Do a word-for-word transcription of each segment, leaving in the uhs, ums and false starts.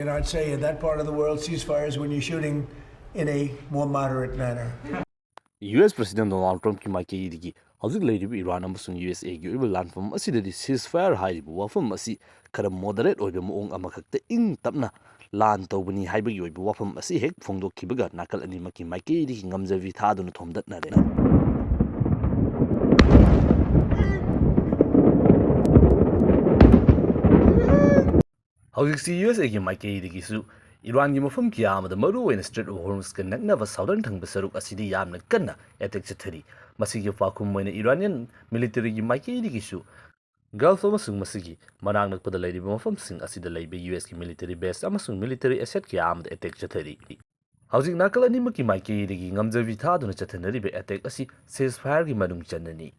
Cannot say in that part of the world ceasefires when you're shooting in a more moderate manner. U S president Donald ꯇ꯭ꯔꯝꯞꯀꯤ ꯃꯥꯏꯀꯩꯗꯒꯤ ꯍꯧꯖꯤꯛ ꯂꯩꯔꯤꯕ Iran ꯑꯃꯁꯨꯡ U S ꯑꯦꯒꯤ ꯑꯣꯏꯕ ꯂꯥꯟꯐꯝ ꯑꯁꯤꯗꯗꯤ ceasefire ꯍꯥꯏꯔꯤꯕ ꯋꯥꯐꯝ ꯑꯁꯤ ꯈꯔ moderate ꯑꯣꯏꯕ ꯃꯑꯣꯡ ꯑꯃꯈꯛꯇ ꯏꯪ ꯇꯞꯅ ꯂꯥꯟ ꯇꯧꯕꯅꯤ ꯍꯥꯏꯕꯒꯤ ꯑꯣꯏꯕ ꯋꯥꯐꯝ ꯑꯁꯤ ꯍꯦꯛ ꯐꯣꯡꯗꯣꯛꯈꯤꯕꯒ ꯅꯥꯀꯜ ꯑꯅꯤꯃꯛꯀꯤ ꯃꯥꯏꯀꯩꯗꯒꯤ ꯉꯝꯖꯕꯤ ꯊꯥꯗꯨꯅ ꯊꯣꯝꯗꯠꯅꯔꯦ꯫ ꯍꯧꯖꯤꯛꯁꯤ ꯌꯨ ꯑꯦꯁ ꯑꯦꯒꯤ ꯃꯥꯏꯀꯩꯗꯒꯤꯁꯨ ꯏꯔꯥꯟꯒꯤ ꯃꯐꯝ ꯀꯌꯥ ꯑꯃꯗ, ꯃꯔꯨꯑꯣꯏꯅ Strait of Hormuzꯀ ꯅꯛꯅꯕ southern ꯊꯪꯕ ꯁꯔꯨꯛ ꯑꯁꯤꯗ ꯌꯥꯝꯅ ꯀꯟꯅ attack ꯆꯠꯊꯔꯤ꯫ ꯃꯁꯤꯒꯤ ꯄꯥꯎꯈꯨꯝ ꯑꯣꯏꯅ Iranian militaryꯒꯤ ꯃꯥꯏꯀꯩꯗꯒꯤꯁꯨ Gulf ꯑꯃꯁꯨꯡ ꯃꯁꯤꯒꯤ ꯃꯅꯥꯛ ꯅꯛꯄꯗ ꯂꯩꯔꯤꯕ ꯃꯐꯝꯁꯤꯡ ꯑꯁꯤꯗ ꯂꯩꯕ ꯌꯨ ꯑꯦꯁꯀꯤ military base ꯑꯃꯁꯨꯡ military asset ꯀꯌꯥ ꯑꯃꯗ attack ꯆꯠꯊꯔꯤ꯫ ꯍꯧꯖꯤꯛ ꯅꯥꯀꯜ ꯑꯅꯤꯃꯛꯀꯤ ꯃꯥꯏꯀꯩꯗꯒꯤ ꯉꯝꯖꯕꯤ ꯊꯥꯗꯨꯅ ꯆꯠꯊꯅꯔꯤꯕ attack ꯑꯁꯤ ceasefireꯒꯤ ꯃꯅꯨꯡ ꯆꯟꯅꯅꯤ꯫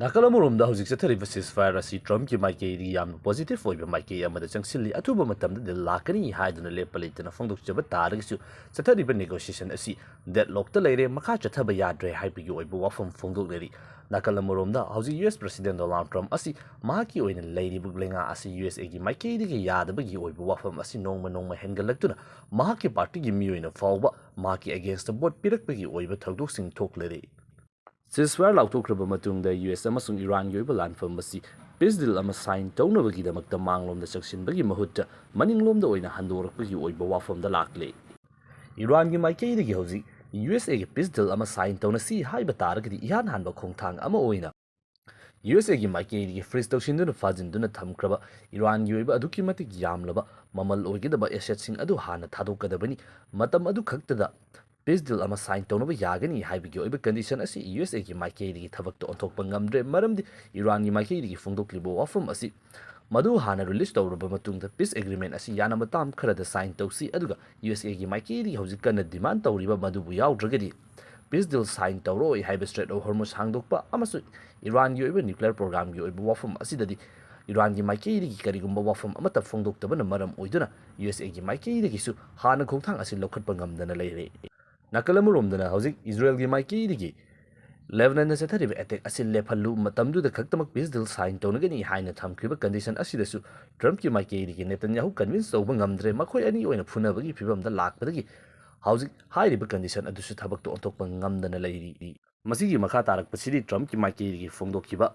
ꯅꯥꯀꯜ ꯑꯃꯔꯣꯝꯗ ꯍꯧꯖꯤꯛ ꯆꯠꯊꯔꯤꯕ ceasefire ꯑꯁꯤ ꯇ꯭ꯔꯝꯞꯀꯤ ꯃꯥꯏꯀꯩꯗꯒꯤ ꯌꯥꯝꯅ positive ꯑꯣꯏꯕ ꯃꯥꯏꯀꯩ ꯑꯃꯗ ꯆꯪꯁꯤꯜꯂꯤ, ꯑꯊꯨꯕ ꯃꯇꯝꯗꯗꯤ ꯂꯥꯛꯀꯅꯤ ꯍꯥꯏꯗꯨꯅ ꯂꯦꯞꯄ ꯂꯩꯇꯅ ꯐꯣꯡꯗꯣꯛꯆꯕ ꯇꯥꯔꯒꯁꯨ, ꯆꯠꯊꯔꯤꯕ negotiation ꯑꯁꯤ deadlockꯇ ꯂꯩꯔꯦ, ꯃꯈꯥ ꯆꯠꯊꯕ ꯌꯥꯗ꯭ꯔꯦ ꯍꯥꯏꯕꯒꯤ ꯑꯣꯏꯕ ꯋꯥꯐꯝ ꯐꯣꯡꯗꯣꯛꯅꯔꯤ꯫ ꯅꯥꯀꯜ ꯑꯃꯔꯣꯝꯗ ꯍꯧꯖꯤꯛ ꯌꯨ ꯑꯦꯁ ꯄ꯭ꯔꯁꯤꯗꯦꯟ ꯗꯣꯅꯥꯜꯗ ꯇ꯭ꯔꯝꯞ ꯑꯁꯤ ꯃꯍꯥꯛꯀꯤ ꯑꯣꯏꯅ ꯂꯩꯔꯤꯕ ꯂꯩꯉꯥꯛ ꯑꯁꯤ ꯌꯨ ꯑꯦꯁ ꯑꯦꯒꯤ ꯃꯥꯏꯀꯩꯗꯒꯤ ꯌꯥꯗꯕꯒꯤ ꯑꯣꯏꯕ ꯋꯥꯐꯝ ꯑꯁꯤ ꯅꯣꯡꯃ ꯅꯣꯡꯃ ꯍꯦꯟꯒꯠꯂꯛꯇꯨꯅ ꯃꯍꯥꯛꯀꯤ partyꯒꯤ ꯃꯤꯑꯣꯏꯅ ꯐꯥꯎꯕ ꯃꯍꯥꯛꯀꯤ againstꯇ vote ꯄꯤꯔꯛꯄꯒꯤ ꯑꯣꯏꯕ ꯊꯧꯗꯣꯛꯁꯤꯡ ꯊꯣꯛꯂꯔꯤ꯫ ceasefire ꯂꯥꯎꯊꯣꯛꯈ꯭ꯔꯕ ꯃꯇꯨꯡꯗ ꯌꯨ ꯑꯦꯁ ꯑꯃꯁꯨꯡ ꯏꯔꯥꯟꯒꯤ ꯑꯣꯏꯕ ꯂꯥꯟꯐꯝ ꯑꯁꯤ peace deal ꯑꯃ sign ꯇꯧꯅꯕꯒꯤꯗꯃꯛꯇ ꯃꯥꯡꯂꯣꯝꯗ ꯆꯪꯁꯤꯟꯕꯒꯤ ꯃꯍꯨꯠꯇ ꯃꯅꯤꯡꯂꯣꯝꯗ ꯑꯣꯏꯅ ꯍꯟꯗꯣꯔꯛꯄꯒꯤ ꯑꯣꯏꯕ ꯋꯥꯐꯝꯗ ꯂꯥꯛꯂꯦ꯫ ꯏꯔꯥꯟꯒꯤ ꯃꯥꯏꯀꯩꯗꯒꯤ ꯍꯧꯖꯤꯛ ꯌꯨ ꯑꯦꯁ ꯑꯦꯒ peace deal ꯑꯃ sign ꯇꯧꯅꯁꯤ ꯍꯥꯏꯕ ꯇꯥꯔꯒꯗꯤ ꯏꯍꯥꯟ ꯍꯥꯟꯕ ꯈꯣꯡꯊꯥꯡ ꯑꯃ ꯑꯣꯏꯅ ꯌꯨ ꯑꯦꯁ ꯑꯦꯒꯤ ꯃꯥꯏꯀꯩꯗꯒꯤ freeze ꯇꯧꯁꯤꯟꯗꯨꯅ ꯐꯥꯖꯤꯟꯗꯨꯅ ꯊꯝꯈ꯭ꯔꯕ ꯏꯔꯥꯟꯒꯤ ꯑꯣꯏꯕ ꯑꯗꯨꯛꯀꯤ ꯃꯇꯤꯛ ꯌꯥꯝꯂꯕ ꯃꯃꯜ ꯑꯣꯏꯒꯗꯕ assetꯁꯤꯡ ꯑꯗꯨ ꯍꯥꯟꯅ ꯊꯥꯗꯣꯛꯀꯗꯕꯅꯤ꯫ ꯃꯇꯝ ꯑꯗꯨ ꯈꯛꯇꯗ peace deal ꯑꯃ sign ꯇꯧꯅꯕ ꯌꯥꯒꯅꯤ ꯍꯥꯏꯕꯒꯤ ꯑꯣꯏꯕ condition ꯑꯁꯤ ꯌꯨ ꯑꯦꯁ ꯑꯦꯒꯤ ꯃꯥꯏꯀꯩꯗꯒꯤ ꯊꯕꯛꯇ ꯑꯣꯟꯊꯣꯛꯄ ꯉꯝꯗ꯭ꯔꯦ, ꯃꯔꯝꯗꯤ ꯏꯔꯥꯟꯒꯤ ꯃꯥꯏꯀꯩꯗꯒꯤ ꯐꯣꯡꯗꯣꯛꯂꯤꯕ ꯋꯥꯐꯝ ꯑꯁꯤ ꯃꯗꯨ ꯍꯥꯟꯅ release ꯇꯧꯔꯕ ꯃꯇꯨꯡꯗ peace agreement ꯑꯁꯤ ꯌꯥꯅꯕ term ꯈꯔꯗ sign ꯇꯧꯁꯤ, ꯑꯗꯨꯒ ꯌꯨ ꯑꯦꯁ ꯑꯦꯒꯤ ꯃꯥꯏꯀꯩꯗꯒꯤ ꯍꯧꯖꯤꯛ ꯀꯟꯅ demand ꯇꯧꯔꯤꯕ ꯃꯗꯨꯕꯨ ꯌꯥꯎꯗ꯭ꯔꯒꯗꯤ peace deal sign ꯇꯧꯔꯣꯏ ꯍꯥꯏꯕ Strait of Hormuz ꯍꯥꯡꯗꯣꯛꯄ ꯑꯃꯁꯨꯡ ꯏꯔꯥꯟꯒꯤ ꯑꯣꯏꯕ nuclear programꯒꯤ ꯑꯣꯏꯕ ꯋꯥꯐꯝ ꯑꯁꯤꯗꯗꯤ ꯏꯔꯥꯟꯒꯤ ꯃꯥꯏꯀꯩꯗꯒꯤ ꯀꯔꯤꯒꯨꯝꯕ ꯋꯥꯐꯝ ꯑꯃꯠꯇ ꯐꯣꯡꯗꯣꯛꯇꯕꯅ ꯃꯔꯝ ꯑꯣꯏꯗꯨꯅ ꯌꯨ ꯑꯦꯁ ꯑꯦꯒꯤ ꯃꯥꯏꯀꯩꯗꯒꯤꯁꯨ ꯍꯥꯟꯅ ꯈꯣꯡꯊꯥꯡ ꯑꯁꯤ ꯂꯧꯈꯠꯄ ꯉꯝꯗꯅ ꯂꯩꯔꯦ꯫ ꯅꯥꯀꯜ ꯑꯃꯔꯣꯝꯗꯅ ꯍꯧꯖꯤꯛ ꯏꯖꯔꯦꯜꯒꯤ ꯃꯥꯏꯀꯩꯗꯒꯤ ꯂꯦꯕꯅꯟꯗ ꯆꯠꯊꯔꯤꯕ ꯑꯦꯇꯦꯛ ꯑꯁꯤ ꯂꯦꯞꯍꯜꯂꯨ, ꯃꯇꯝꯗꯨꯗ ꯈꯛꯇꯃꯛ ꯄꯤꯁ ꯗꯤꯜ ꯁꯥꯏꯟ ꯇꯧꯅꯒꯅꯤ ꯍꯥꯏꯅ ꯊꯝꯈꯤꯕ ꯀꯟꯗꯤꯁꯟ ꯑꯁꯤꯗꯁꯨ ꯇ꯭ꯔꯝꯞꯀꯤ ꯃꯥꯏꯀꯩꯗꯒꯤ ꯅꯦꯇꯟꯌꯥꯍꯨ ꯀꯟꯚꯤꯟꯁ ꯇꯧꯕ ꯉꯝꯗ꯭ꯔꯦ, ꯃꯈꯣꯏ ꯑꯅꯤ ꯑꯣꯏꯅ ꯐꯨꯅꯕꯒꯤ ꯐꯤꯕꯝꯗ ꯂꯥꯛꯄꯗꯒꯤ ꯍꯧꯖꯤꯛ ꯍꯥꯏꯔꯤꯕ ꯀꯟꯗꯤꯁꯟ ꯑꯗꯨꯁꯨ ꯊꯕꯛꯇꯣ ꯑꯣꯟꯊꯣꯛꯄ ꯉꯝꯗꯅ ꯂꯩꯔꯤ꯫ ꯃꯁꯤꯒꯤ ꯃꯈꯥ ꯇꯥꯔꯛꯄꯁꯤꯗꯤ ꯇ꯭ꯔꯝꯞꯀꯤ ꯃꯥꯏꯀꯩꯗꯒꯤ ꯐꯣꯡꯗꯣꯛꯈꯤꯕ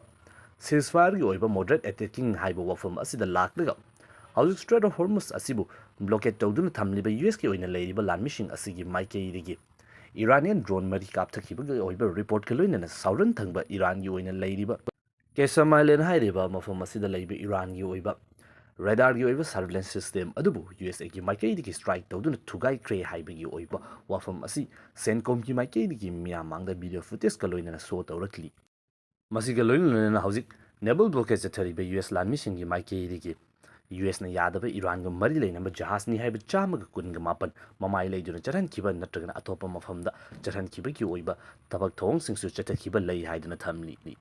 ceasefire ꯒꯤ ꯑꯣꯏꯕ moderate attacking ꯍꯥꯏꯕ ꯋꯥꯐꯝ ꯑꯁꯤꯗ ꯂꯥꯛꯂꯒ ꯍꯧꯖꯤꯛ Strait of Hormuz ꯑꯁꯤꯕꯨ blockade ꯇꯧꯗꯨꯅ ꯊꯝꯂꯤꯕ ꯌꯨ ꯑꯦꯁꯀꯤ ꯑꯣꯏꯅ ꯂꯩꯔꯤꯕ ꯂꯥꯟꯃꯤꯁꯤꯡ ꯑꯁꯤꯒꯤ ꯃꯥꯏꯀꯩꯗꯒꯤ ꯏꯔꯥꯅꯤꯌꯟ ꯗ꯭ꯔꯣꯟ ꯃꯔꯤ ꯀꯥꯞꯊꯈꯤꯕꯒꯤ ꯑꯣꯏꯕ ꯔꯤꯄꯣꯔꯠꯀ ꯂꯣꯏꯅꯅ ꯁꯥꯎꯔꯟ ꯊꯪꯕ ꯏꯔꯥꯟꯒꯤ ꯑꯣꯏꯅ ꯂꯩꯔꯤꯕ ꯀꯦꯁꯝ ꯑꯥꯏꯂꯦꯟ ꯍꯥꯏꯔꯤꯕ ꯃꯐꯝ ꯑꯁꯤꯗ ꯂꯩꯕ ꯏꯔꯥꯟꯒꯤ ꯑꯣꯏꯕ ꯔꯦꯗꯥꯔꯒꯤ ꯑꯣꯏꯕ surveillance system ꯑꯗꯨꯕꯨ ꯌꯨ ꯑꯦꯁ ꯑꯦꯒꯤ ꯃꯥꯏꯀꯩꯗꯒꯤ ꯁ꯭ꯇ꯭ꯔꯥꯏꯛ ꯇꯧꯗꯨꯅ ꯊꯨꯒꯥꯏꯈ꯭ꯔꯦ ꯍꯥꯏꯕꯒꯤ ꯑꯣꯏꯕ ꯋꯥꯐꯝ ꯑꯁꯤ ꯁꯦꯟꯀꯣꯝꯒꯤ ꯃꯥꯏꯀꯩꯗꯒꯤ ꯃꯤꯌꯥꯝ ꯃꯥꯡꯗ video footage ꯀ ꯂꯣꯏꯅꯅ ꯁꯣ ꯇꯧꯔꯛꯂꯤ꯫ ꯃꯁꯤꯒ ꯂꯣꯏꯅ ꯂꯣꯏꯅꯅ ꯍꯧꯖꯤꯛ naval blockade ꯆꯠꯊꯔꯤꯕ ꯌꯨ ꯑꯦꯁ ꯂꯥꯟꯃꯤꯁꯤꯡꯒꯤ ꯃꯥꯏꯀꯩꯗꯒꯤ ꯌꯨ ꯑꯦꯁꯅ ꯌꯥꯗꯕ ꯏꯔꯥꯟꯒ ꯃꯔꯤ ꯂꯩꯅꯕ ꯖꯍꯥꯖꯅꯤ ꯍꯥꯏꯕ ꯆꯥꯝꯃꯒ ꯀꯨꯟꯒ ꯃꯥꯄꯟ ꯃꯃꯥꯏ ꯂꯩꯗꯨꯅ ꯆꯠꯍꯟꯈꯤꯕ ꯅꯠꯇ꯭ꯔꯒꯅ ꯑꯇꯣꯞꯄ ꯃꯐꯝꯗ ꯆꯠꯍꯟꯈꯤꯕꯒꯤ ꯑꯣꯏꯕ ꯊꯕꯛ ꯊꯧꯑꯣꯡꯁꯤꯡꯁꯨ ꯆꯠꯊꯈꯤꯕ ꯂꯩ ꯍꯥꯏꯗꯨꯅ ꯊꯝꯂꯤ꯫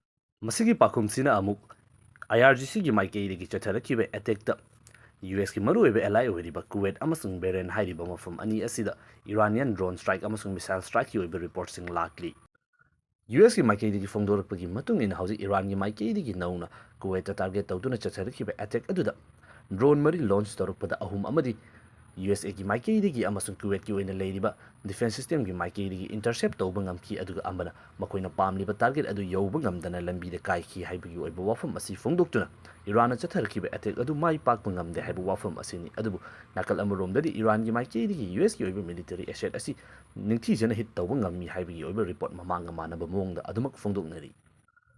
ꯃꯁꯤꯒꯤ ꯄꯥꯎꯈꯨꯝꯁꯤꯅ ꯑꯃꯨꯛ ꯑꯥꯏ ꯑꯥꯔ ꯖꯤ ꯁꯤꯒꯤ ꯃꯥꯏꯀꯩꯗꯒꯤ ꯆꯠꯊꯔꯛꯈꯤꯕ ꯑꯦꯇꯦꯛꯇ ꯌꯨ ꯑꯦꯁꯀꯤ ꯃꯔꯨꯑꯣꯏꯕ ꯑꯦꯂꯥꯏ ꯑꯣꯏꯔꯤꯕ ꯀꯨꯋꯦꯠ ꯑꯃꯁꯨꯡ ꯕꯦꯔꯦꯟ ꯍꯥꯏꯔꯤꯕ ꯃꯐꯝ ꯑꯅꯤ ꯑꯁꯤꯗ ꯏꯔꯥꯅꯤꯌꯟ ꯗ꯭ꯔꯣꯟ ꯁ꯭ꯇ꯭ꯔꯥꯏꯛ ꯑꯃꯁꯨꯡ ꯃꯤꯁꯥꯏꯜ ꯁ꯭ꯇ꯭ꯔꯥꯏꯛꯀꯤ ꯑꯣꯏꯕ ꯔꯤꯄꯣꯔꯠꯁꯤꯡ ꯂꯥꯛꯂꯤ꯫ ꯌꯨ ꯑꯦꯁꯀꯤ ꯃꯥꯏꯀꯩꯗꯒꯤ ꯐꯣꯡꯗꯣꯔꯛꯄꯒꯤ ꯃꯇꯨꯡ ꯏꯟꯅ ꯍꯧꯖꯤꯛ ꯏꯔꯥꯟꯒꯤ ꯃꯥꯏꯀꯩꯗꯒꯤ ꯅꯧꯅ ꯀꯨꯋꯦꯠꯇ ꯇꯥꯔꯒꯦꯠ ꯇꯧꯗꯨꯅ ꯆꯠꯊꯔꯛꯈꯤꯕ ꯑꯦꯇꯦꯛ ꯑꯗꯨꯗ ꯗ꯭ꯔꯣꯟ ꯃꯔꯤ ꯂꯣꯟꯆ ꯇꯧꯔꯛꯄꯗ ꯑꯍꯨꯝ ꯑꯃꯗꯤ ꯌꯨ ꯑꯦꯁ ꯑꯦꯒꯤ ꯃꯥꯏꯀꯩꯗꯒꯤ ꯑꯃꯁꯨꯡ ꯀꯨꯋꯦꯠꯀꯤ ꯑꯣꯏꯅ ꯂꯩꯔꯤꯕ ꯗꯤꯐꯦꯟꯁ ꯁꯤꯁꯇꯦꯝꯒꯤ ꯃꯥꯏꯀꯩꯗꯒꯤ ꯏꯟꯇꯔꯁꯦꯞ ꯇꯧꯕ ꯉꯝꯈꯤ, ꯑꯗꯨꯒ ꯑꯃꯅ ꯃꯈꯣꯏꯅ ꯄꯥꯝꯂꯤꯕ ꯇꯥꯔꯒꯦꯠ ꯑꯗꯨ ꯌꯧꯕ ꯉꯝꯗꯅ ꯂꯝꯕꯤꯗ ꯀꯥꯏꯈꯤ ꯍꯥꯏꯕꯒꯤ ꯑꯣꯏꯕ ꯋꯥꯐꯝ ꯑꯁꯤ ꯐꯣꯡꯗꯣꯛꯇꯨꯅ ꯏꯔꯥꯟꯅ ꯆꯠꯊꯔꯛꯈꯤꯕ ꯑꯦꯇꯦꯛ ꯑꯗꯨ ꯃꯥꯏ ꯄꯥꯛꯄ ꯉꯝꯗꯦ ꯍꯥꯏꯕ ꯋꯥꯐꯝ ꯑꯁꯤꯅꯤ꯫ ꯑꯗꯨꯕꯨ ꯅꯥꯀꯜ ꯑꯃꯔꯣꯝꯗꯗꯤ ꯏꯔꯥꯟꯒꯤ ꯃꯥꯏꯀꯩꯗꯒꯤ ꯌꯨ ꯑꯦꯁꯀꯤ ꯑꯣꯏꯕ ꯃꯤꯂꯤꯇꯔꯤ ꯑꯦꯁꯦꯠ ꯑꯁꯤ ꯅꯤꯡꯊꯤꯖꯅ ꯍꯤꯠ ꯇꯧꯕ ꯉꯝꯃꯤ ꯍꯥꯏꯕꯒꯤ ꯑꯣꯏꯕ ꯔꯤꯄꯣꯔꯠ ꯃꯃꯥꯡꯒ ꯃꯥꯟꯅꯕ ꯃꯑꯣꯡꯗ ꯑꯗꯨꯃꯛ ꯐꯣꯡꯗꯣꯛꯅꯔꯤ꯫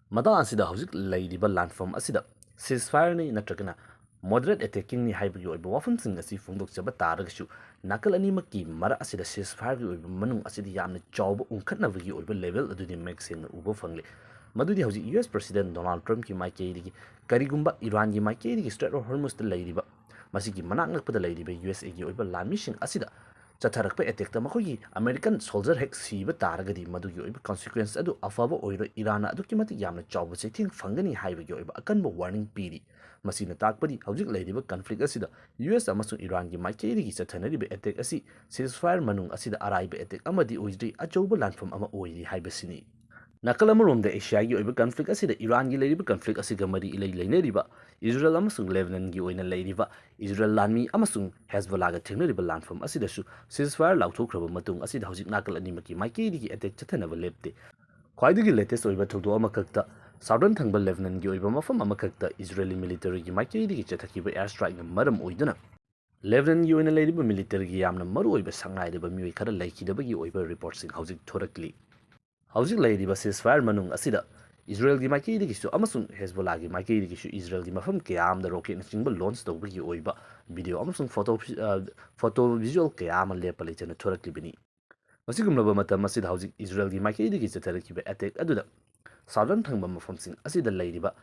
ꯃꯇꯥꯡ ꯑꯁꯤꯗ ꯍꯧꯖꯤꯛ ꯂꯩꯔꯤꯕ ꯂꯥꯟꯐꯝ ꯑꯁꯤꯗ ceasefire ꯅꯤ ꯅꯠꯇ꯭ꯔꯒꯅ moderate attacking ꯅꯤ ꯍꯥꯏꯕꯒꯤ ꯑꯣꯏꯕ ꯋꯥꯐꯝꯁꯤꯡ ꯑꯁꯤ ꯐꯣꯡꯗꯣꯛꯆꯕ ꯇꯥꯔꯒꯁꯨ, ꯅꯥꯀꯜ ꯑꯅꯤꯃꯛꯀꯤ ꯃꯔꯛ ꯑꯁꯤꯗ ceasefire ꯒꯤ ꯑꯣꯏꯕ ꯃꯅꯨꯡ ꯑꯁꯤꯗ ꯌꯥꯝꯅ ꯆꯥꯎꯕ ꯎꯪꯈꯠꯅꯕꯒꯤ ꯑꯣꯏꯕ ꯂꯦꯚꯦꯜ ꯑꯗꯨꯗꯤ ꯃꯌꯦꯛ ꯁꯦꯡꯅ ꯎꯕ ꯐꯪꯂꯦ꯫ ꯃꯗꯨꯗꯤ ꯍꯧꯖꯤꯛ ꯌꯨ ꯑꯦꯁ ꯄ꯭ꯔꯁꯤꯗꯦꯟ ꯗꯣꯅꯥꯜꯗ ꯇ꯭ꯔꯝꯞꯀꯤ ꯃꯥꯏꯀꯩꯗꯒꯤ ꯀꯔꯤꯒꯨꯝꯕ ꯏꯔꯥꯟꯒꯤ ꯃꯥꯏꯀꯩꯗꯒꯤ Strait of Hormuz ꯇ ꯂꯩꯔꯤꯕ ꯃꯁꯤꯒꯤ ꯃꯅꯥꯛ ꯅꯛꯄꯗ ꯂꯩꯔꯤꯕ ꯌꯨ ꯑꯦꯁ ꯑꯦꯒꯤ ꯑꯣꯏꯕ ꯂꯥꯟꯃꯤꯁꯤꯡ ꯑꯁꯤꯗ ꯆꯠꯊꯔꯛꯄ ꯑꯦꯇꯦꯛꯇ ꯃꯈꯣꯏꯒꯤ ꯑꯃꯦꯔꯤꯀꯟ ꯁꯣꯜꯖꯔ ꯍꯦꯛ ꯁꯤꯕ ꯇꯥꯔꯒꯗꯤ ꯃꯗꯨꯒꯤ ꯑꯣꯏꯕ consequence ꯑꯗꯨ ꯑꯐꯕ ꯑꯣꯏꯔꯣꯏ, ꯏꯔꯥꯟꯅ ꯑꯗꯨꯛꯀꯤ ꯃꯇꯤꯛ ꯌꯥꯝꯅ ꯆꯥꯎꯕ ꯆꯩꯊꯦꯡ ꯐꯪꯒꯅꯤ ꯍꯥꯏꯕꯒꯤ ꯑꯣꯏꯕ ꯑꯀꯟꯕ warning ꯄꯤꯔꯤ꯫ ꯃꯁꯤꯅ ꯇꯥꯛꯄꯗꯤ ꯍꯧꯖꯤꯛ ꯂꯩꯔꯤꯕ conflict ꯑꯁꯤꯗ ꯌꯨ ꯑꯦꯁ ꯑꯃꯁꯨꯡ ꯏꯔꯥꯟꯒꯤ ꯃꯥꯏꯀꯩꯗꯒꯤ ꯆꯠꯊꯅꯔꯤꯕ ꯑꯦꯇꯦꯛ ꯑꯁꯤ ceasefire ꯃꯅꯨꯡ ꯑꯁꯤꯗ ꯑꯔꯥꯏꯕ ꯑꯦꯇꯦꯛ ꯑꯃꯗꯤ ꯑꯣꯏꯗ꯭ꯔꯤ, ꯑꯆꯧꯕ ꯂꯥꯟꯐꯝ ꯑꯃ ꯑꯣꯏꯔꯤ ꯍꯥꯏꯕꯁꯤꯅꯤ꯫ ꯅꯥꯀꯜ ꯑꯃꯔꯣꯝꯗ ꯑꯦꯁꯤꯌꯥꯒꯤ ꯑꯣꯏꯕ ꯀꯟꯐ꯭ꯂꯤꯛ ꯑꯁꯤꯗ ꯏꯔꯥꯟꯒꯤ ꯂꯩꯔꯤꯕ ꯀꯟꯐ꯭ꯂꯤꯛ ꯑꯁꯤꯒ ꯃꯔꯤ ꯏꯂꯩ ꯂꯩꯅꯔꯤꯕ ꯏꯖꯔꯦꯜ ꯑꯃꯁꯨꯡ ꯂꯦꯕꯅꯟꯒꯤ ꯑꯣꯏꯅ ꯂꯩꯔꯤꯕ ꯏꯖꯔꯦꯜ ꯂꯥꯟꯃꯤ ꯑꯃꯁꯨꯡ ꯍꯦꯖꯕꯣꯂꯥꯒ ꯊꯦꯡꯅꯔꯤꯕ ꯂꯥꯟꯐꯝ ꯑꯁꯤꯗꯁꯨ ceasefire ꯂꯥꯎꯊꯣꯛꯈ꯭ꯔꯕ ꯃꯇꯨꯡ ꯑꯁꯤꯗ ꯍꯧꯖꯤꯛ ꯅꯥꯀꯜ ꯑꯅꯤꯃꯛꯀꯤ ꯃꯥꯏꯀꯩꯗꯒꯤ ꯑꯦꯇꯦꯛ ꯆꯠꯊꯅꯕ ꯂꯦꯞꯇꯦ꯫ ꯈ꯭ꯋꯥꯏꯗꯒꯤ latest ꯑꯣꯏꯕ ꯊꯧꯗꯣꯛ ꯑꯃꯈꯛꯇ southern ꯊꯪꯕ ꯂꯦꯕꯅꯟꯒꯤ ꯑꯣꯏꯕ ꯃꯐꯝ ꯑꯃꯈꯛꯇ ꯏꯖꯔꯦꯂꯤ ꯃꯤꯂꯤꯇꯔꯤꯒꯤ ꯃꯥꯏꯀꯩꯗꯒꯤ ꯆꯠꯊꯈꯤꯕ air strikeꯅ ꯃꯔꯝ ꯑꯣꯏꯗꯨꯅ ꯂꯦꯕꯅꯟꯒꯤ ꯑꯣꯏꯅ ꯂꯩꯔꯤꯕ ꯃꯤꯂꯤꯇꯔꯤꯒꯤ ꯌꯥꯝꯅ ꯃꯔꯨꯑꯣꯏꯕ ꯁꯛꯅꯥꯏꯔꯕ ꯃꯤꯑꯣꯏ ꯈꯔ ꯂꯩꯈꯤꯗꯕꯒꯤ ꯑꯣꯏꯕ ꯔꯤꯄꯣꯔꯠꯁꯤꯡ ꯍꯧꯖꯤꯛ ꯊꯣꯔꯛꯂꯤ꯫ ꯍꯧꯖꯤꯛ ꯂꯩꯔꯤꯕ ceasefire ꯃꯅꯨꯡ ꯑꯁꯤꯗ ꯏꯖꯔꯦꯜꯒꯤ ꯃꯥꯏꯀꯩꯗꯒꯤꯁꯨ ꯑꯃꯁꯨꯡ ꯍꯦꯖꯕꯣꯂꯥꯒꯤ ꯃꯥꯏꯀꯩꯗꯒꯤꯁꯨ ꯏꯖꯔꯦꯜꯒꯤ ꯃꯐꯝ ꯀꯌꯥ ꯑꯃꯗ ꯔꯣꯀꯦꯠꯅꯆꯤꯡꯕ ꯂꯣꯟꯆ ꯇꯧꯕꯒꯤ ꯑꯣꯏꯕ ꯚꯤꯗꯤꯑꯣ ꯑꯃꯁꯨꯡ ꯐꯣꯇꯣ, ꯑ, ꯐꯣꯇꯣ ꯚꯤꯖꯨꯑꯦꯜ ꯀꯌꯥ ꯑꯃ ꯂꯦꯞꯄ ꯂꯩꯇꯅ ꯊꯣꯔꯛꯂꯤꯕꯅꯤ꯫ ꯑꯁꯤꯒꯨꯝꯂꯕ ꯃꯇꯝ ꯑꯁꯤꯗ ꯍꯧꯖꯤꯛ ꯏꯖꯔꯦꯜꯒꯤ ꯃꯥꯏꯀꯩꯗꯒꯤ ꯆꯠꯊꯔꯛꯈꯤꯕ ꯑꯦꯇꯦꯛ ꯑꯗꯨꯗ southern ꯊꯪꯕ ꯃꯐꯝꯁꯤꯡ ꯑꯁꯤꯗ ꯂꯩꯔꯤꯕ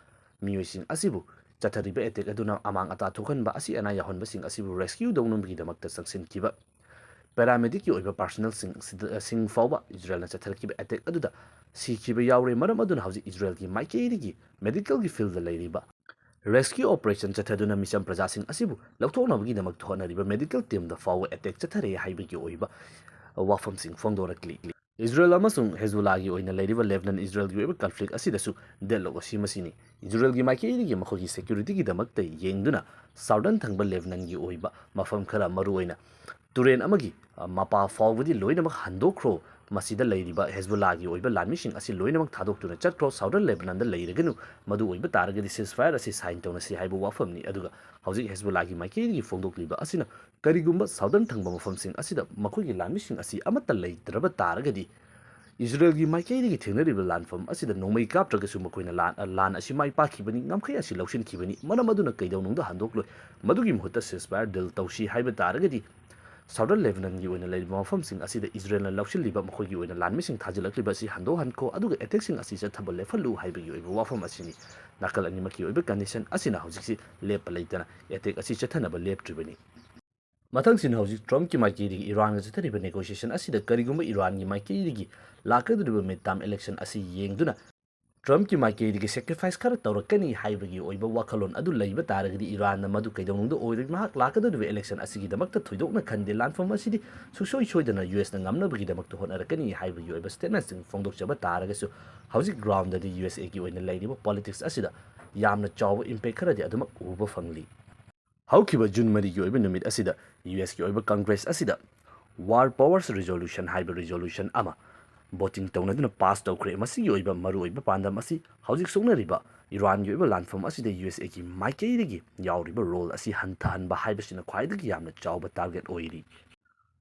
ꯃꯤꯑꯣꯏꯁꯤꯡ ꯑꯁꯤꯕꯨ ꯆꯠꯊꯔꯤꯕ ꯑꯦꯇꯦꯛ ꯑꯗꯨꯅ ꯑꯃꯥꯡ ꯑꯇꯥ ꯊꯣꯛꯍꯟꯕ, ꯑꯁꯤ ꯑꯅꯥ ꯌꯥꯎꯍꯟꯕꯁꯤꯡ ꯑꯁꯤꯕꯨ rescue ꯇꯧꯅꯕꯒꯤꯗꯃꯛꯇ ꯆꯪꯁꯤꯟꯈꯤꯕ paramedicꯀꯤ ꯑꯣꯏꯕ personnelꯁꯤꯡ ꯁꯤꯗ, ꯁꯤꯡ ꯐꯥꯎꯕ ꯏꯖꯔꯦꯜꯅ ꯆꯠꯊꯔꯛꯈꯤꯕ ꯑꯦꯇꯦꯛ ꯑꯗꯨꯗ ꯁꯤꯈꯤꯕ ꯌꯥꯎꯔꯦ꯫ ꯃꯔꯝ ꯑꯗꯨꯅ ꯍꯧꯖꯤꯛ ꯏꯖꯔꯦꯜꯒꯤ ꯃꯥꯏꯀꯩꯗꯒꯤ medicalꯒꯤ fieldꯗ ꯂꯩꯔꯤꯕ rescue operation ꯆꯠꯊꯗꯨꯅ ꯃꯤꯆꯝ ꯄ꯭ꯔꯖꯥꯁꯤꯡ ꯑꯁꯤꯕꯨ ꯂꯧꯊꯣꯛꯅꯕꯒꯤꯗꯃꯛꯇ ꯍꯣꯠꯅꯔꯤꯕ medical teamꯗ ꯐꯥꯎꯕ ꯑꯦꯇꯦꯛ ꯆꯠꯊꯔꯦ ꯍꯥꯏꯕꯒꯤ ꯑꯣꯏꯕ ꯋꯥꯐꯝꯁꯤꯡ ꯐꯣꯡꯗꯣꯔꯛꯂꯤ꯫ ꯏꯖꯔꯦꯜ ꯑꯃꯁꯨꯡ ꯍꯦꯖꯕꯣꯂꯥꯒꯤ ꯑꯣꯏꯅ ꯂꯩꯔꯤꯕ ꯂꯦꯕꯅꯟ ꯏꯖꯔꯦꯜꯒꯤ ꯑꯣꯏꯕ ꯀꯟꯐ꯭ꯂꯤꯛ ꯑꯁꯤꯗꯁꯨ deadlock ꯑꯁꯤ ꯃꯁꯤꯅꯤ꯫ ꯏꯖꯔꯦꯜꯒꯤ ꯃꯥꯏꯀꯩꯗꯒꯤ ꯃꯈꯣꯏꯒꯤ securityꯒꯤꯗꯃꯛꯇ ꯌꯦꯡꯗꯨꯅ southern ꯊꯪꯕ ꯂꯦꯕꯅꯟꯒꯤ ꯑꯣꯏꯕ ꯃꯐꯝ ꯈꯔ, ꯃꯔꯨꯑꯣꯏꯅ ꯇꯨꯔꯦꯜ ꯑꯃꯒꯤ, ꯑ, ꯃꯄꯥ ꯐꯥꯎꯕꯗꯤ ꯂꯣꯏꯅꯃꯛ ꯍꯟꯗꯣꯛꯈ꯭ꯔꯣ, ꯃꯁꯤꯗ ꯂꯩꯔꯤꯕ ꯍꯦꯖꯕꯣꯂꯥꯒꯤ ꯑꯣꯏꯕ ꯂꯥꯟꯃꯤꯁꯤꯡ ꯑꯁꯤ ꯂꯣꯏꯅꯃꯛ ꯊꯥꯗꯣꯛꯇꯨꯅ ꯆꯠꯈ꯭ꯔꯣ, southern ꯂꯦꯕꯅꯟꯗ ꯂꯩꯔꯒꯅꯨ, ꯃꯗꯨ ꯑꯣꯏꯕ ꯇꯥꯔꯒꯗꯤ ceasefire ꯑꯁꯤ sign ꯇꯧꯅꯁꯤ ꯍꯥꯏꯕ ꯋꯥꯐꯝꯅꯤ꯫ ꯑꯗꯨꯒ ꯍꯧꯖꯤꯛ ꯍꯦꯖꯕꯣꯂꯥꯒꯤ ꯃꯥꯏꯀꯩꯗꯒꯤ ꯐꯣꯡꯗꯣꯛꯂꯤꯕ ꯑꯁꯤꯅ ꯀꯔꯤꯒꯨꯝꯕ southern ꯊꯪꯕ ꯃꯐꯝꯁꯤꯡ ꯑꯁꯤꯗ ꯃꯈꯣꯏꯒꯤ ꯂꯥꯟꯃꯤꯁꯤꯡ ꯑꯁꯤ ꯑꯃꯠꯇ ꯂꯩꯇ꯭ꯔꯕ ꯇꯥꯔꯒꯗꯤ ꯏꯖꯔꯦꯜꯒꯤ ꯃꯥꯏꯀꯩꯗꯒꯤ ꯊꯦꯡꯅꯔꯤꯕ ꯂꯥꯟꯐꯝ ꯑꯁꯤꯗ ꯅꯣꯡꯃꯩ ꯀꯥꯞꯇ꯭ꯔꯒꯁꯨ ꯃꯈꯣꯏꯅ ꯂꯥꯟ, ꯂꯥꯟ ꯑꯁꯤ ꯃꯥꯏ ꯄꯥꯛꯈꯤꯕꯅꯤ, ꯉꯝꯈꯩ ꯑꯁꯤ ꯂꯧꯁꯤꯟꯈꯤꯕꯅꯤ꯫ ꯃꯔꯝ ꯑꯗꯨꯅ ꯀꯩꯗꯧꯅꯨꯡꯗ ꯍꯟꯗꯣꯛꯂꯣꯏ꯫ ꯃꯗꯨꯒꯤ ꯃꯍꯨꯠꯇ ceasefire deal ꯇꯧꯁꯤ ꯍꯥꯏꯕ ꯇꯥꯔꯒꯗꯤ southern ꯂꯦꯕꯅꯟꯒꯤ ꯑꯣꯏꯅ ꯂꯩꯔꯤꯕ ꯃꯐꯝꯁꯤꯡ ꯑꯁꯤꯗ ꯏꯖꯔꯦꯜꯅ ꯂꯧꯁꯤꯜꯂꯤꯕ ꯃꯈꯣꯏꯒꯤ ꯑꯣꯏꯅ ꯂꯥꯟꯃꯤꯁꯤꯡ ꯊꯥꯖꯤꯜꯂꯛꯂꯤꯕ ꯑꯁꯤ ꯍꯟꯗꯣꯛꯍꯟꯈꯣ, ꯑꯗꯨꯒ ꯑꯦꯇꯦꯛꯁꯤꯡ ꯑꯁꯤ ꯆꯠꯊꯕ ꯂꯦꯞꯍꯜꯂꯨ ꯍꯥꯏꯕꯒꯤ ꯑꯣꯏꯕ ꯋꯥꯐꯝ ꯑꯁꯤꯅꯤ꯫ ꯅꯥꯀꯜ ꯑꯅꯤꯃꯛꯀꯤ ꯑꯣꯏꯕ condition ꯑꯁꯤꯅ ꯍꯧꯖꯤꯛꯁꯤ ꯂꯦꯞꯄ ꯂꯩꯇꯅ ꯑꯦꯇꯦꯛ ꯑꯁꯤ ꯆꯠꯊꯅꯕ ꯂꯦꯞꯇ꯭ꯔꯤꯕꯅꯤ꯫ ꯃꯊꯪꯁꯤꯅ ꯍꯧꯖꯤꯛ ꯇ꯭ꯔꯝꯞꯀꯤ ꯃꯥꯏꯀꯩꯗꯒꯤ ꯏꯔꯥꯟꯒ ꯆꯠꯊꯔꯤꯕ negotiation ꯑꯁꯤꯗ ꯀꯔꯤꯒꯨꯝꯕ ꯏꯔꯥꯟꯒꯤ ꯃꯥꯏꯀꯩꯗꯒꯤ ꯂꯥꯛꯀꯗꯧꯔꯤꯕ midterm election ꯑꯁꯤ ꯌꯦꯡꯗꯨꯅ ꯇ꯭ꯔꯝꯞꯀꯤ ꯃꯥꯏꯀꯩꯗꯒꯤ sacrifice ꯈꯔ ꯇꯧꯔꯛꯀꯅꯤ ꯍꯥꯏꯕꯒꯤ ꯑꯣꯏꯕ ꯋꯥꯈꯜꯂꯣꯟ ꯑꯗꯨ ꯂꯩꯕ ꯇꯥꯔꯒꯗꯤ ꯏꯔꯥꯟꯅ ꯃꯗꯨ ꯀꯩꯗꯧꯅꯨꯡꯗ ꯑꯣꯏꯔꯣꯏ꯫ ꯃꯍꯥꯛ ꯂꯥꯛꯀꯗꯧꯔꯤꯕ election ꯑꯁꯤꯒꯤꯗꯃꯛꯇ ꯊꯣꯏꯗꯣꯛꯅ ꯈꯟꯗꯦ꯫ ꯂꯥꯟꯐꯝ ꯑꯁꯤꯗꯤ ꯁꯨꯡꯁꯣꯏ ꯁꯣꯏꯗꯅ ꯌꯨ ꯑꯦꯁꯅ ꯉꯝꯅꯕꯒꯤꯗꯃꯛꯇ ꯍꯣꯠꯅꯔꯛꯀꯅꯤ ꯍꯥꯏꯕꯒꯤ ꯑꯣꯏꯕ statementꯁꯤꯡ ꯐꯣꯡꯗꯣꯛꯆꯕ ꯇꯥꯔꯒꯁꯨ ꯍꯧꯖꯤꯛ groundꯗꯗꯤ ꯌꯨ ꯑꯦꯁ ꯑꯦꯒꯤ ꯑꯣꯏꯅ ꯂꯩꯔꯤꯕ politics ꯑꯁꯤꯗ ꯌꯥꯝꯅ ꯆꯥꯎꯕ impact ꯈꯔꯗꯤ ꯑꯗꯨꯃꯛ ꯎꯕ ꯐꯪꯂꯤ꯫ ꯍꯧꯈꯤꯕ ꯖꯨꯟ ꯃꯔꯤꯒꯤ ꯑꯣꯏꯕ ꯅꯨꯃꯤꯠ ꯑꯁꯤꯗ ꯌꯨ ꯑꯦꯁꯀꯤ ꯑꯣꯏꯕ Congress ꯑꯁꯤꯗ War Powers Resolution ꯍꯥꯏꯕ resolution ꯑꯃ voting ꯇꯧꯅꯗꯨꯅ pass ꯇꯧꯈ꯭ꯔꯦ꯫ ꯃꯁꯤꯒꯤ ꯑꯣꯏꯕ ꯃꯔꯨꯑꯣꯏꯕ ꯄꯥꯟꯗꯝ ꯑꯁꯤ ꯍꯧꯖꯤꯛ ꯁꯣꯛꯅꯔꯤꯕ ꯏꯔꯥꯟꯒꯤ ꯑꯣꯏꯕ ꯂꯥꯟꯐꯝ ꯑꯁꯤꯗ ꯌꯨ ꯑꯦꯁ ꯑꯦꯒꯤ ꯃꯥꯏꯀꯩꯗꯒꯤ ꯌꯥꯎꯔꯤꯕ role ꯑꯁꯤ ꯍꯟꯊꯍꯟꯕ ꯍꯥꯏꯕꯁꯤꯅ ꯈ꯭ꯋꯥꯏꯗꯒꯤ ꯌꯥꯝꯅ ꯆꯥꯎꯕ target ꯑꯣꯏꯔꯤ꯫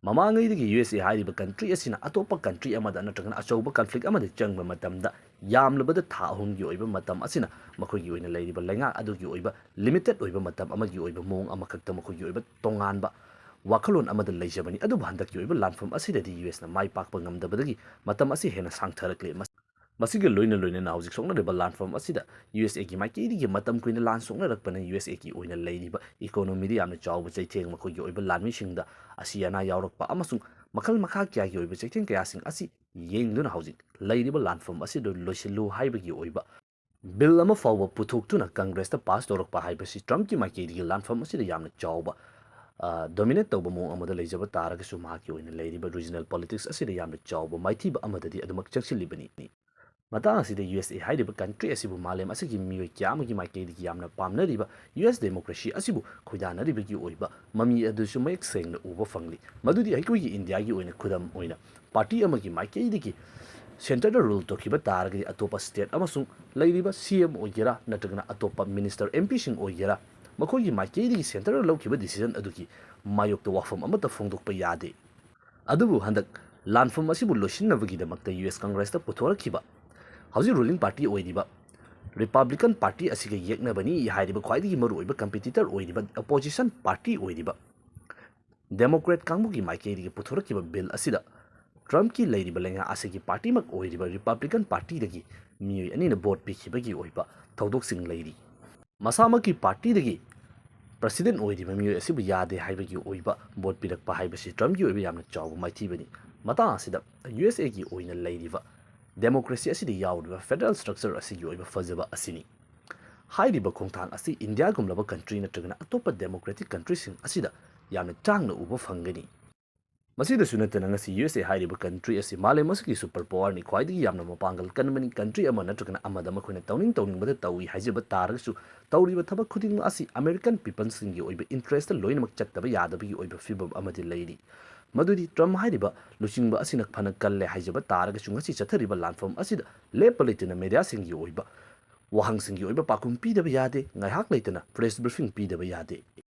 ꯃꯃꯥꯡꯉꯩꯗꯒꯤ ꯌꯨ ꯑꯦꯁ ꯑꯦ ꯍꯥꯏꯔꯤꯕ country ꯑꯁꯤꯅ ꯑꯇꯣꯞꯄ country ꯑꯃꯗ ꯅꯠꯇ꯭ꯔꯒꯅ ꯑꯆꯧꯕ conflict ꯑꯃꯗ ꯆꯪꯕ ꯃꯇꯝꯗ ꯌꯥꯝꯂꯕꯗ ꯊꯥ ꯑꯍꯨꯝꯒꯤ ꯑꯣꯏꯕ ꯃꯇꯝ ꯑꯁꯤꯅ ꯃꯈꯣꯏꯒꯤ ꯑꯣꯏꯅ ꯂꯩꯔꯤꯕ ꯂꯩꯉꯥꯛ ꯑꯗꯨꯒꯤ ꯑꯣꯏꯕ limited ꯑꯣꯏꯕ ꯃꯇꯝ ꯑꯃꯒꯤ ꯑꯣꯏꯕ ꯃꯑꯣꯡ ꯑꯃꯈꯛꯇ ꯃꯈꯣꯏꯒꯤ ꯑꯣꯏꯕ ꯇꯣꯉꯥꯟꯕ ꯋꯥꯈꯜꯂꯣꯟ ꯑꯃꯗ ꯂꯩꯖꯕꯅꯤ꯫ ꯑꯗꯨꯕꯨ ꯍꯟꯗꯛꯀꯤ ꯑꯣꯏꯕ ꯂꯥꯟꯐꯝ ꯑꯁꯤꯗꯗꯤ ꯌꯨ ꯑꯦꯁꯅ ꯃꯥꯏ ꯄꯥꯛꯄ ꯉꯝꯗꯕꯗꯒꯤ ꯃꯇꯝ ꯑꯁꯤ ꯍꯦꯟꯅ ꯁꯥꯡꯊꯔꯛꯂꯦ꯫ ꯃꯁꯤꯒ ꯂꯣꯏꯅ ꯂꯣꯏꯅꯅ ꯍꯧꯖꯤꯛ ꯁꯣꯛꯅꯔꯤꯕ ꯂꯥꯟꯐꯝ ꯑꯁꯤꯗ ꯌꯨ ꯑꯦꯁ ꯑꯦꯒꯤ ꯃꯥꯏꯀꯩꯗꯒꯤ ꯃꯇꯝ ꯀꯨꯏꯅ ꯂꯥꯟ ꯁꯣꯛꯅꯔꯛꯄꯅ ꯌꯨ ꯑꯦꯁ ꯑꯦꯒꯤ ꯑꯣꯏꯅ ꯂꯩꯔꯤꯕ economyꯗ ꯌꯥꯝꯅ ꯆꯥꯎꯕ ꯆꯩꯊꯦꯡ, ꯃꯈꯣꯏꯒꯤ ꯑꯣꯏꯕ ꯂꯥꯟꯃꯤꯁꯤꯡꯗ ꯑꯁꯤ ꯑꯅꯥ ꯌꯥꯎꯔꯛꯄ ꯑꯃꯁꯨꯡ ꯃꯈꯜ ꯃꯈꯥ ꯀꯌꯥꯒꯤ ꯑꯣꯏꯕ ꯆꯩꯊꯦꯡ ꯀꯌꯥꯁꯤꯡ ꯑꯁꯤ ꯌꯦꯡꯗꯨꯅ ꯍꯧꯖꯤꯛ ꯂꯩꯔꯤꯕ ꯂꯥꯟꯐꯝ ꯑꯁꯤꯗ ꯂꯣꯏꯁꯤꯜꯂꯨ ꯍꯥꯏꯕꯒꯤ ꯑꯣꯏꯕ bill ꯑꯃ ꯐꯥꯎꯕ ꯄꯨꯊꯣꯛꯇꯨꯅ Congressꯇ pass ꯇꯧꯔꯛꯄ ꯍꯥꯏꯕꯁꯤ ꯇ꯭ꯔꯝꯞꯀꯤ ꯃꯥꯏꯀꯩꯗꯒꯤ ꯂꯥꯟꯐꯝ ꯑꯁꯤꯗ ꯌꯥꯝꯅ ꯆꯥꯎꯕ, ꯑ, dominate ꯇꯧꯕ ꯃꯑꯣꯡ ꯑꯃꯗ ꯂꯩꯖꯕ ꯇꯥꯔꯒꯁꯨ ꯃꯍꯥꯛꯀꯤ ꯑꯣꯏꯅ ꯂꯩꯔꯤꯕ regional politics ꯑꯁꯤꯗ ꯌꯥꯝꯅ ꯆꯥꯎꯕ ꯃꯥꯏꯊꯤꯕ ꯑꯃꯗꯗꯤ ꯑꯗꯨꯃꯛ ꯆꯪꯁꯤꯜꯂꯤꯕꯅꯤ꯫ ꯃꯇꯥꯡ ꯑꯁꯤꯗ ꯌꯨ ꯑꯦꯁ ꯑꯦ ꯍꯥꯏꯔꯤꯕ country ꯑꯁꯤꯕꯨ ꯃꯥꯂꯦꯝ ꯑꯁꯤꯒꯤ ꯃꯤꯑꯣꯏ ꯀꯌꯥ ꯑꯃꯒꯤ ꯃꯥꯏꯀꯩꯗꯒꯤ ꯌꯥꯝꯅ ꯄꯥꯝꯅꯔꯤꯕ ꯌꯨ ꯑꯦꯁ democracy ꯑꯁꯤꯕꯨ ꯈꯣꯏꯗꯥꯅꯔꯤꯕꯒꯤ ꯑꯣꯏꯕ ꯃꯃꯤ ꯑꯗꯨꯁꯨ ꯃꯌꯦꯛ ꯁꯦꯡꯅ ꯎꯕ ꯐꯪꯂꯤ꯫ ꯃꯗꯨꯗꯤ ꯑꯩꯈꯣꯏꯒꯤ ꯏꯟꯗꯤꯌꯥꯒꯤ ꯑꯣꯏꯅ ꯈꯨꯗꯝ ꯑꯣꯏꯅ party ꯑꯃꯒꯤ ꯃꯥꯏꯀꯩꯗꯒꯤ centreꯗ rule ꯇꯧꯈꯤꯕ ꯇꯥꯔꯒꯗꯤ ꯑꯇꯣꯞꯄ state ꯑꯃꯁꯨꯡ ꯂꯩꯔꯤꯕ ꯁꯤ ꯑꯦꯝ ꯑꯣꯏꯒꯦꯔꯥ ꯅꯠꯇ꯭ꯔꯒꯅ ꯑꯇꯣꯞꯄ minister, ꯑꯦꯝ ꯄꯤꯁꯤꯡ ꯑꯣꯏꯒꯦꯔꯥ ꯃꯈꯣꯏꯒꯤ ꯃꯥꯏꯀꯩꯗꯒꯤ centreꯗ ꯂꯧꯈꯤꯕ decision ꯑꯗꯨꯒꯤ ꯃꯥꯌꯣꯛꯇ ꯋꯥꯐꯝ ꯑꯃꯠꯇ ꯐꯣꯡꯗꯣꯛꯄ ꯌꯥꯗꯦ꯫ ꯑꯗꯨꯕꯨ ꯍꯟꯗꯛ ꯂꯥꯟꯐꯝ ꯑꯁꯤꯕꯨ ꯂꯣꯏꯁꯤꯟꯅꯕꯒꯤꯗꯃꯛꯇ ꯌꯨ ꯑꯦꯁ Congressꯇ ꯄꯨꯊꯣꯔꯛꯈꯤꯕ ꯍꯧꯖꯤꯛ ruling party ꯑꯣꯏꯔꯤꯕ Republican Party ꯑꯁꯤꯒ ꯌꯦꯛꯅꯕꯅꯤ ꯍꯥꯏꯔꯤꯕ ꯈ꯭ꯋꯥꯏꯗꯒꯤ ꯃꯔꯨꯑꯣꯏꯕ competitor ꯑꯣꯏꯔꯤꯕ opposition party ꯑꯣꯏꯔꯤꯕ Democrat ꯀꯥꯡꯕꯨꯒꯤ ꯃꯥꯏꯀꯩꯗꯒꯤ ꯄꯨꯊꯣꯔꯛꯈꯤꯕ bill ꯑꯁꯤꯗ ꯇ꯭ꯔꯝꯞꯀꯤ ꯂꯩꯔꯤꯕ ꯂꯩꯉꯥꯛ ꯑꯁꯤꯒꯤ partyꯃꯛ ꯑꯣꯏꯔꯤꯕ Republican Partyꯗꯒꯤ ꯃꯤꯑꯣꯏ ꯑꯅꯤꯅ vote ꯄꯤꯈꯤꯕꯒꯤ ꯑꯣꯏꯕ ꯊꯧꯗꯣꯛꯁꯤꯡ ꯂꯩꯔꯤ꯫ ꯃꯁꯥꯃꯛꯀꯤ partyꯗꯒꯤ president ꯑꯣꯏꯔꯤꯕ ꯃꯤꯑꯣꯏ ꯑꯁꯤꯕꯨ ꯌꯥꯗꯦ ꯍꯥꯏꯕꯒꯤ ꯑꯣꯏꯕ vote ꯄꯤꯔꯛꯄ ꯍꯥꯏꯕꯁꯤ ꯇ꯭ꯔꯝꯞꯀꯤ ꯑꯣꯏꯕ ꯌꯥꯝꯅ ꯆꯥꯎꯕ ꯃꯥꯏꯊꯤꯕꯅꯤ꯫ ꯃꯇꯥꯡ ꯑꯁꯤꯗ ꯌꯨ ꯑꯦꯁ ꯑꯦꯒꯤ ꯑꯣꯏꯅ ꯂꯩꯔꯤꯕ ꯗꯦꯃꯣꯀ꯭ꯔꯦꯁꯤ ꯑꯁꯤꯗ ꯌꯥꯎꯔꯤꯕ ꯐꯦꯗꯔꯦꯜ ꯁ꯭ꯇ꯭ꯔꯛꯆꯔ ꯑꯁꯤꯒꯤ ꯑꯣꯏꯕ ꯐꯖꯕ ꯑꯁꯤꯅꯤ꯫ ꯍꯥꯏꯔꯤꯕ ꯈꯣꯡꯊꯥꯡ ꯑꯁꯤ ꯏꯟꯗꯤꯌꯥꯒꯨꯝꯂꯕ ꯀꯟꯇ꯭ꯔꯤ ꯅꯠꯇ꯭ꯔꯒꯅ ꯑꯇꯣꯞꯄ ꯗꯦꯃꯣꯀ꯭ꯔꯦꯇꯤꯛ ꯀꯟꯇ꯭ꯔꯤꯁꯤꯡ ꯑꯁꯤꯗ ꯌꯥꯝꯅ ꯇꯥꯡꯅ ꯎꯕ ꯐꯪꯒꯅꯤ꯫ ꯃꯁꯤꯗꯁꯨ ꯅꯠꯇꯅ ꯉꯁꯤ ꯌꯨ ꯑꯦꯁ ꯑꯦ ꯍꯥꯏꯔꯤꯕ ꯀꯟꯇ꯭ꯔꯤ ꯑꯁꯤ ꯃꯥꯂꯦꯝ ꯑꯁꯤꯒꯤ ꯁꯨꯄꯔ ꯄꯥꯋꯔꯅꯤ, ꯈ꯭ꯋꯥꯏꯗꯒꯤ ꯌꯥꯝꯅ ꯃꯄꯥꯡꯒꯜ ꯀꯟꯕꯅꯤ꯫ ꯀꯟꯇ꯭ꯔꯤ ꯑꯃ ꯅꯠꯇ꯭ꯔꯒꯅ ꯑꯃꯗ ꯃꯈꯣꯏꯅ ꯇꯧꯅꯤꯡ ꯇꯧꯅꯤꯡꯕꯗ ꯇꯧꯏ ꯍꯥꯏꯖꯕ ꯇꯥꯔꯒꯁꯨ, ꯇꯧꯔꯤꯕ ꯊꯕꯛ ꯈꯨꯗꯤꯡꯃꯛ ꯑꯁꯤ ꯑꯃꯦꯔꯤꯀꯟ ꯄꯤꯄꯜꯁꯤꯡꯒꯤ ꯑꯣꯏꯕ ꯏꯟꯇꯔꯦꯁꯇ ꯂꯣꯏꯅꯃꯛ ꯆꯠꯇꯕ ꯌꯥꯗꯕꯒꯤ ꯑꯣꯏꯕ ꯐꯤꯕꯝ ꯑꯃꯗꯤ ꯂꯩꯔꯤ꯫ ꯃꯗꯨꯗꯤ ꯇ꯭ꯔꯝꯞ ꯍꯥꯏꯔꯤꯕ ꯂꯨꯆꯤꯡꯕ ꯑꯁꯤꯅ ꯐꯅ ꯀꯜꯂꯦ ꯍꯥꯏꯖꯕ ꯇꯥꯔꯒꯁꯨ, ꯉꯁꯤ ꯆꯠꯊꯔꯤꯕ ꯂꯥꯟꯐꯝ ꯑꯁꯤꯗ ꯂꯦꯞꯄ ꯂꯩꯇꯅ ꯃꯦꯗꯤꯌꯥꯁꯤꯡꯒꯤ ꯑꯣꯏꯕ ꯋꯥꯍꯪꯁꯤꯡꯒꯤ ꯑꯣꯏꯕ ꯄꯥꯎꯈꯨꯝ ꯄꯤꯗꯕ ꯌꯥꯗꯦ, ꯉꯥꯏꯍꯥꯛ ꯂꯩꯇꯅ ꯄ꯭ꯔꯦꯁ ꯕ꯭ꯔꯤꯐꯤꯡ ꯄꯤꯗꯕ ꯌꯥꯗꯦ꯫